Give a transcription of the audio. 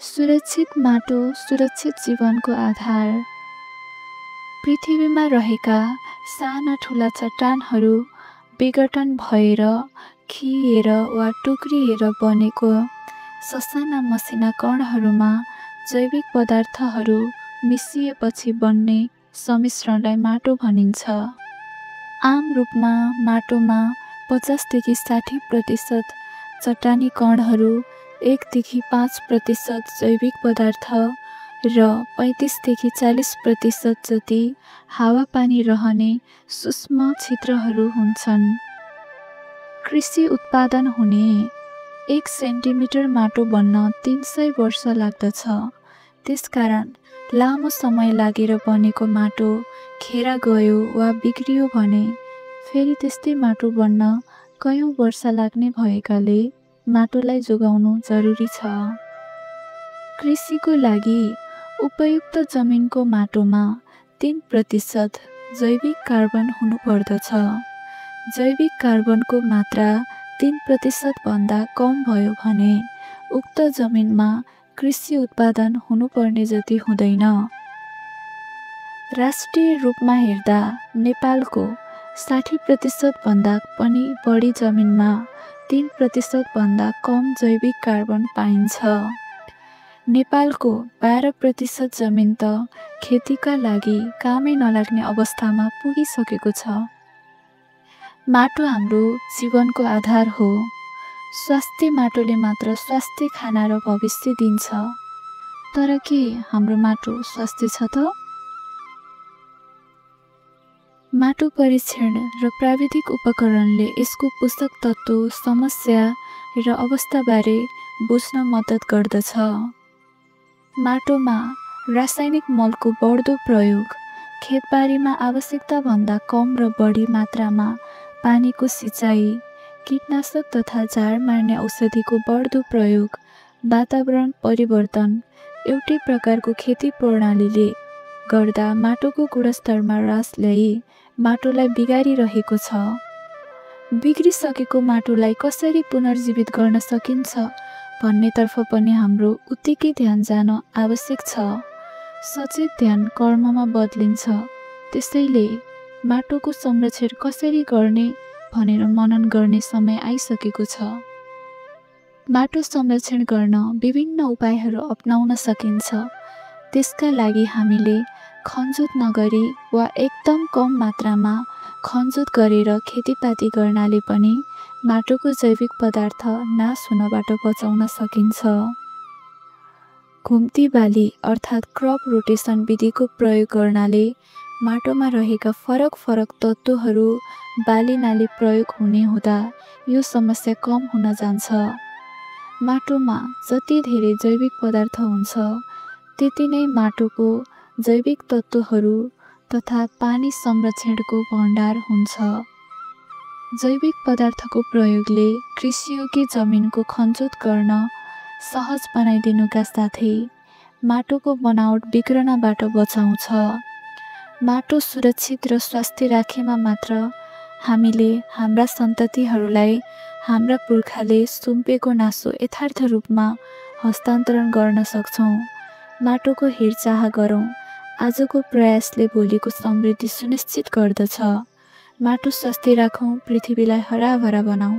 सुरक्षित माटो सुरक्षित जीवनको आधार। पृथ्वीमा रहेका साना ठुला चट्टानहरू विघटन भएर खिएर वा टुक्रिएर बनेको ससाना मसिना कणहरूमा जैविक पदार्थहरू मिसिएपछि बन्ने सम्मिश्रणलाई माटो भनिन्छ। आम रूपमा माटोमा 50 देखि 60% चट्टानी कणहरू, 1 देखि 5% जैविक पदार्थ र 35 देखि 40% जति हावापानी रहने सूक्ष्म छिद्रहरू हुन्छन्। कृषि उत्पादन हुने 1 सेन्टिमिटर माटो बन्न 300 वर्ष लाग्दछ। त्यसकारण लामो समय लागेर बनेको माटो खेर गयो वा बिग्रियो भने फेरि त्यस्तै माटो बन्न कयौं वर्ष लाग्ने भएकाले माटोलाई जोगाउनु जरुरी छ। कृषिको लागि उपयुक्त जमिनको माटोमा 3% जैविक कार्बन हुनुपर्दछ। जैविक कार्बनको मात्रा 3% भन्दा कम भयो भने उक्त जमिनमा कृषि उत्पादन हुनुपर्ने जति हुँदैन। राष्ट्रिय रूपमा हेर्दा नेपालको 60% भन्दा पनि बढी जमिनमा 3% भन्दा कम जैविक कार्बन पाइन्छ। नेपालको 12% जमिन त खेतीका लागि कामै नलाग्ने अवस्थामा पुगिसकेको छ। माटो हाम्रो जीवनको आधार हो। स्वास्थ्य माटोले मात्र स्वास्थ्य खाना र भविष्य दिन्छ। तर के हाम्रो माटो स्वास्थ्य छ त? माटो परीक्षण र प्राविधिक उपकरणले यसको पोषक तत्त्व, समस्या र अवस्थाबारे बुझ्न मद्दत गर्दछ। माटोमा रासायनिक मलको बढ्दो प्रयोग, खेतबारीमा आवश्यकताभन्दा कम र बढी मात्रामा पानीको सिँचाइ, कीटनाशक तथा झार मार्ने औषधिको बढ्दो प्रयोग, वातावरण परिवर्तन, एउटै प्रकारको खेती प्रणालीले गर्दा माटोको गुणस्तरमा ह्रास ल्याई माटोलाई बिगारिरहेको छ। बिग्रिसकेको माटोलाई कसरी पुनर्जीवित गर्न सकिन्छ भन्नेतर्फ पनि हाम्रो उत्तिकै ध्यान जान आवश्यक छ। सचेत ध्यान कर्ममा बदलिन्छ। त्यसैले माटोको संरक्षण कसरी गर्ने भनेर मनन गर्ने समय आइसकेको छ। माटो संरक्षण गर्न विभिन्न उपायहरू अपनाउन सकिन्छ। त्यसका लागि हामीले खनजोत नगरी वा एकदम कम मात्रामा खनजोत गरेर खेतीपाती गर्नाले पनि माटोको जैविक पदार्थ नाश हुनबाट बचाउन सकिन्छ। घुम्ती बाली अर्थात् क्रप रोटेसन विधिको प्रयोग गर्नाले माटोमा रहेका फरक फरक तत्त्वहरू बालीनाली प्रयोग हुने हुँदा यो समस्या कम हुन जान्छ। माटोमा जति धेरै जैविक पदार्थ हुन्छ त्यति नै माटोको जैविक तत्त्वहरू तथा पानी संरक्षणको भण्डार हुन्छ। जैविक पदार्थको प्रयोगले कृषियोग्य जमिनको खनजोत गर्न सहज बनाइदिनुका साथै माटोको बनावट बिग्रनबाट बचाउँछ। माटो सुरक्षित र स्वास्थ्य राखेमा मात्र हामीले हाम्रा सन्ततिहरूलाई हाम्रा पुर्खाले सुम्पेको नासो यथार्थ रूपमा हस्तान्तरण गर्न सक्छौँ। माटोको हेरचाह गरौँ। आजको प्रयासले भोलिको समृद्धि सुनिश्चित गर्दछ। माटो स्वास्थ्य राखौँ, पृथ्वीलाई हराभरा बनाऊ।